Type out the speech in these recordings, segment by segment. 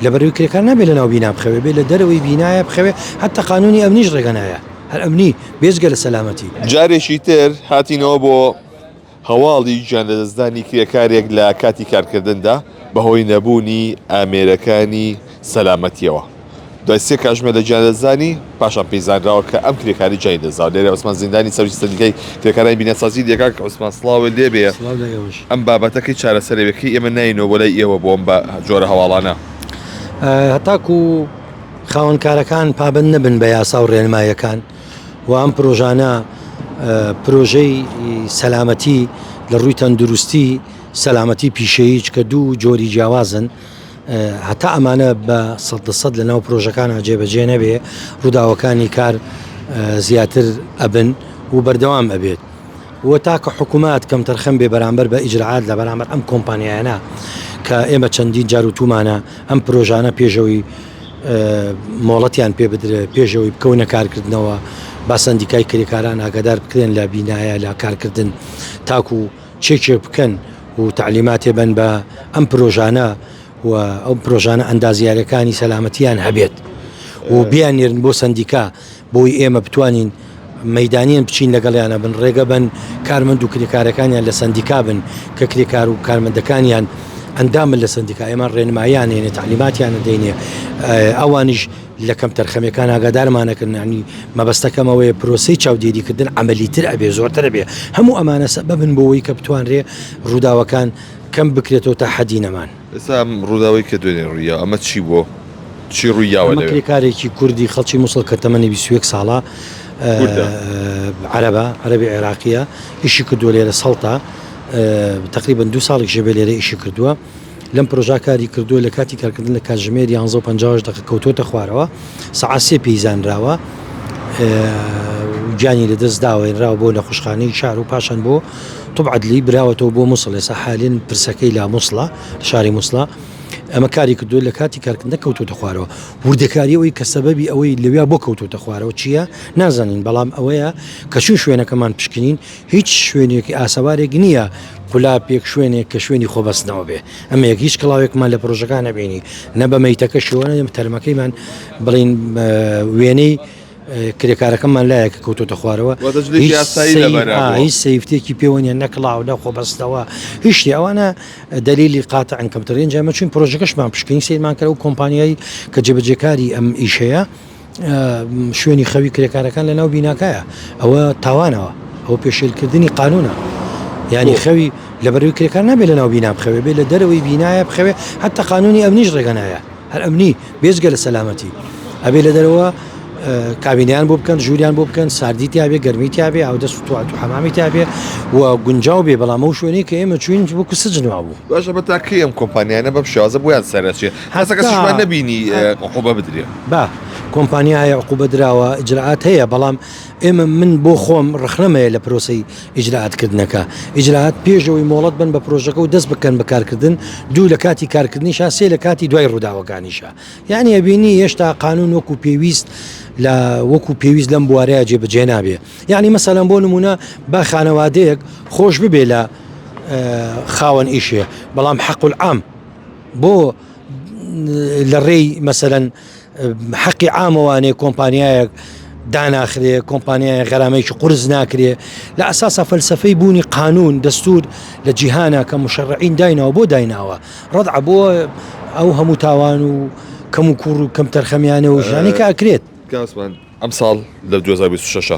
لەبەرەوەی کرێکار نابێ لەناو بینا بخەوێ، بێ لە دەرەوەی بینایە بخەوێ، هەتا قانونی ئەمنیش ڕێگە نایە، هەر ئەمنی بێجگە لە سەلامەتی. جارێکی تر هاتینەوە بۆ هەواڵی گیانلەدەستدانی کرێکارێک لە کاتی کارکردندا بەهۆی نەبوونی ئامێرەکانی سەلامەتییەوە. دوای سێ کاژمێر لە گیانلەدەستدانی، پاشان پێی زانراوە کە ئەم کرێکارەی گیانی لەدەستداوە. لێرە عوسمان زیندانی سەرۆکی سەندیکای کرێکارانی بیناسازی لێ کاک عوسمان سڵاوت لێبێ. سڵاو لە ئێوەش. ئەم بابەتە کەی چارەسەر ئەبێ؟ کەی ئێمە ناینەوە بۆ لای ئێوە بۆ ئەم جۆرە هەواڵانە؟ هەتاکو خاوەنکارەکان پابەند نەبن بە یاسا و ڕێنماییەکان و ئەم پرۆژانە پرۆژەی سەلامەتی لە ڕووی تەندروستی سەلامەتی پیشەیی چکە دوو جۆری جیاوازن هەتا ئەمانە بە سەد لە ناو پرۆژەکانە جێبەجێ نەبێ ڕووداوەکانی کار زیاتر ئەبن و بەردەوام ئەبێت. و تاکە حکومات کەمتەرخەم بێ بەرامبەر بە ئیجرائات لە بەرامبەر ئەم کۆمپانیایانە کە ئێمە چەندین جار وتومانە ئەم پرۆژانە پێشەوەی مۆڵەتیان پێ بدرێ پێشەوەی بکەونە کارکردنەوە با سەندیکای کرێکاران ئاگادار بکرێن لە بینایە لە کارکردن تاکو چێکێک بکەن و تعلیماتێ بن بە ئەم پرۆژانە و ئەو پرۆژانە ئەندازیارەکانی سەلامەتیان هەبێت و بیان نێرن بۆ سەندیکا بۆی ئێمە بتوانین مەیدانیان بچین لەگەڵیانە بن ڕێگە بن کارمەند و کرێکارەکانیان لە سەندیکا بن کە کرێکار و کارمەندەکانیان ئەندامن لە سەندیکا ئێمە ڕێنماییان هێنێ تعلیماتیان دەینێ ئەوانیش لە کەم تەرخەمەکان ئاگادارمانەکردن ینی مەبەستەکەم ئەوەیە پرۆسەی چاودێریکردن عملیتر ئەبێ زۆرتر بێ هەموو ئەمانە سەبەبن بۆ ئەوەی کە بتوانرێ ڕووداوەکان کەم بکرێتەوە تا حەدی نەمان. ئێستا ئەم ڕووداوەی کە دوێنێ ڕوویاوە ئەمە چی بووە و چی ڕووی یاوە ئەمە لەوێ؟ کرێکارێکی کوردی خەڵکی موسڵ کە تەمەنی 21 ساڵە کوردە؟ عەرەبە، عەرەبی عێراقییە، ئیشی کردووە لێرە سەڵتە، تەقریبەن دوو ساڵێکیشە بێ لێرە ئیشی کردووە. لەم پرۆژە کاری کردووە لە کاتی کارکردن لە کاتژمێر 11 و 58 دەقە کەوتۆتە خوارەوە سەعات سێ پێی زانراوە گیانی لەدەست داوە هێنراوە بۆ نەخۆشخانەی شار و پاشان بۆ طب عدلی براوەتەوە بۆ موسڵ ئێستا حالین پرسەکەی لە موسڵە شاری موسڵە ئەمە کاری کردو لە کاتی کارکردن کەوتۆتە خوارەوە وردەکاری ئەوەی کە سەبەبی ئەوەی لەویا بۆ کەوتۆتە خوارەوە چییە نازانین بەڵام ئەوەیە کە چون شوێنەکەمان پشکنین هیچ شوێنێکی ئاسەوارێک نییە قولاپێک شوێنێک کە شوێنی خۆبەستنەوە بێ ئەمە یەک هیچ کڵاوێکمان لە پرۆژەکان نەبینی نە بە مەیتەکەشەوە نە تەرمەکەیمان بڵین وێنەی کرێکارەکەمان لایە کە کەوتۆتە خوارەوە هیچ safety ێکی پێوە نیە نە کڵاو نە خۆبەستنەوە هیچ شتێ ئەوانە دەلیلی قاتعن کەمتر ئینجا ئێمە چوین پرۆژەکەشمان پشکنین سەیرمان کرد ئەو کۆمپانیای کە جێبەجێکاری ئەم ئیشەیە شوێنی خەوی کرێکارەکان لە ناو بیناکایە ئەوە تاوانەوە ئەو پێشێلکردنی قانونە یعنی خەوی لەبەروی کرێکار نابێت لە ناو بینا بخەوێ بێ لە دەرەوەی بینایە بخەوێ حتا قانونی ئەمنیش ڕێگە نایە هەر ئەمنی بێجگە لە سەلامەتی ئەبێ لە دەرەوە کابینیان بۆ بکەن ژووریان بۆ بکەن ساردی تیاابێ گەرمی تیاابێ ئەو دەست و توات و حەمامی تیاابێ و گونجاو بێ بەڵام ئەو شوێنەی کە ئێمە چوین وەکو سجن وابوو. باشە بە تا کەی ئەم کۆمپانیانە بەم شێوازە بۆیان سەرئەچێ هەسە کەسیشمان نەبینی عقوبە بدرێ. با کۆمپانیا هەیە عقوبە دراوە ئیجرائات هەیە بەڵام ئێمە من بۆ خۆم ڕەخنەم هەیە لە پرۆسەی ئیجرائات کردنەکە ئیجرائات پێش ئەوەی مۆڵەت بن بە پرۆژەکە و دەست بکەن بە کارکردن دوو لە کاتی کارکردنیشا سێ لە کاتی دوای ڕووداوەکانیشا یعنی ئەبینی هێشتا قانون وەکو پێویست لە وەکو پێویست لەم بوارەیە جێبەجێ نابێ یعنی مەسەلەن بۆ نمونە با خانەوادەیەک خۆش ببێ لە خاوەن ئیشێ بەڵام حەق العام بۆ لە ڕێی مەسەلەن حەقی عامەوانێ کۆمپانیایەک داناخرێ کۆمپانیای غەرامەیەکی قورس ناکرێ لە ئەساسا فەلسفەی بوونی قانون دەستور لە جیهانە کە مشەڕعین دایناوە بۆ دایناوە ڕەدع بۆ ئەو هەموو تاوان و کەم و کوڕ و کەم تەرخەمیانە و ژیانی کە ئەکرێت. کاسمان ئەمساڵ لە 2026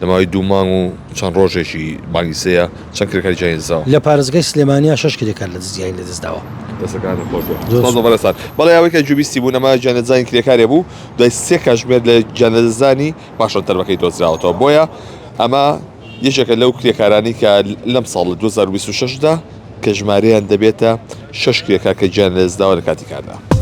لە ماوەی دوو مانگ و چەند ڕۆژێکی مانگی سێیە چەند کرێکاری گیانی لەدەستداوە؟ لە پارێزگای سلێمانیا شەش کرێکار لە دەست گیانی لەدەستداوە. دەستەکانت خۆش بێت. سپاس بۆ بەڕێزتان. بەڵێ ئەوەی کە گوێبیستی بوون ئەمە گیانلەدەستدانی کرێکارێ بوو دوای سێ کاتژمێر لە گیانلەدەستدانی پاشان تەرمەکەی دۆزراوەتەوە بۆیە ئەمە یەکێکە لەو کرێکارانەی کە لەم ساڵ لە 2026 دا کە ژمارەیان دەبێتە شەش کرێکار کە گیان لەدەستداوە لە کاتی کاردا.